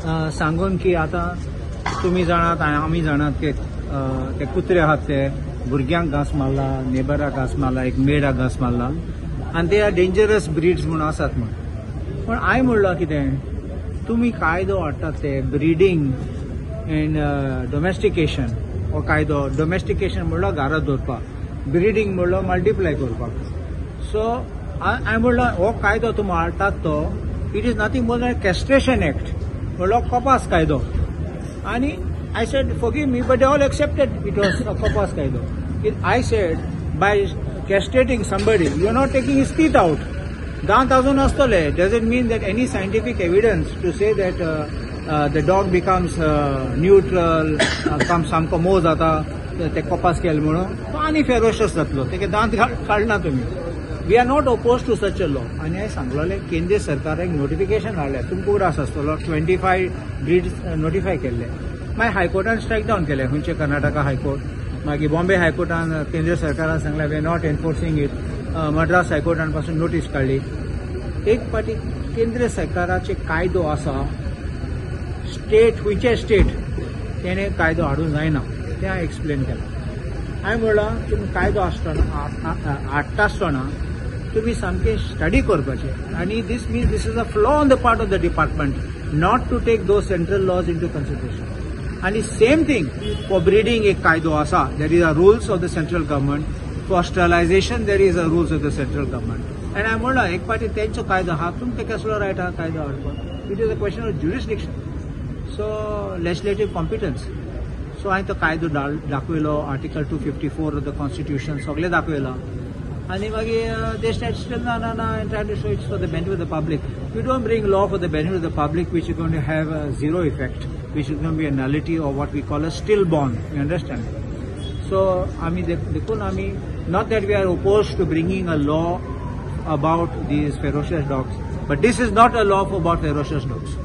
सांगून की आतां तुमी जाणात, आमी जाणात की ते कुत्रे आहात ते भुरग्यांक घांस मारला, नेबराक घांस मारला, एक मेडाक घांस मारला आनी ते डेंजरस ब्रिड्स म्हूण आसात म्हूण. पूण हांवें म्हणलां कितें, तुमी कायदो हाडटात ते ब्रिडींग एंड डोमेस्टिकेशन, हो कायदो डोमेस्टिकेशन म्हणलो घरांत दवरपाक, ब्रिडींग म्हणलो मल्टिप्लाय करपाक. सो हांवें म्हणलो हो कायदो तुमी हाडटात तो it is nothing more than castration act, म्हणलो कपास कायदो. आनी I said forgive me but they all accepted it was a कपास कायदो. I said by castrating somebody you are not taking his teeth out, दांत अजून आसतले. Does it mean that any scientific evidence to say that the dog becomes neutral, सामको मोव जाता ते कपास केले म्हणून, तो आनी फेरोशियस जातलो, तेगे दांत काडना तुमी. We are not oppose to such a law. आनी हांवें सांगलेलें केंद्र सरकाराक नोटिफिकेशन हाडलें, तुमकां उगडास आसतलो, 25 ब्रिड्स नोटिफाय केल्ले. मागीर हायकोर्टान स्ट्रायक डावन केलें, खंयचे कर्नाटका हायकोर्ट, मागीर बॉम्बे हायकोर्टान केंद्र सरकारान सांगलें we are not enforcing it, Madras हायकोर्टान पासून नोटीस काडली. एक फावटी केंद्र सरकाराचे कायदो आसा, स्टेट खंयचे स्टेट तेणें कायदो हाडूंक जायना, तें हांवें एक्सप्लेन केलां. हांवें म्हणलां तुमी कायदो आसतना हाडटा आसतना तुमी सामकें स्टडी करपाचें. आनी this means this is a flaw on the part of the department not to take those central laws into consideration. आनी सेम थिंग फॉर ब्रिडींग एक कायदो आसा, there is a rules of the central government, for sterilisation there is a rules of the central government. आनी हांवें म्हणलां एक फावटी तेंचो कायदो आहा, तुमकां कसलो रायट आहा कायदो हाडपाक, it is a question of jurisdiction, so legislative competence. So हांवें तो कायदो दाखयलो, article 254 of the constitution सगळें दाखयलां. आनी मागीर they said still ना ना ना and try to show it's for the benefit of the public. You don't bring law for the benefit of the public which is going to have a zero effect, which is going be a nullity or what we call a still born, you understand. So आमी देखून आमी not that we are oppose to bringing a law about these ferocious dogs, but this is not a law about ferocious dogs.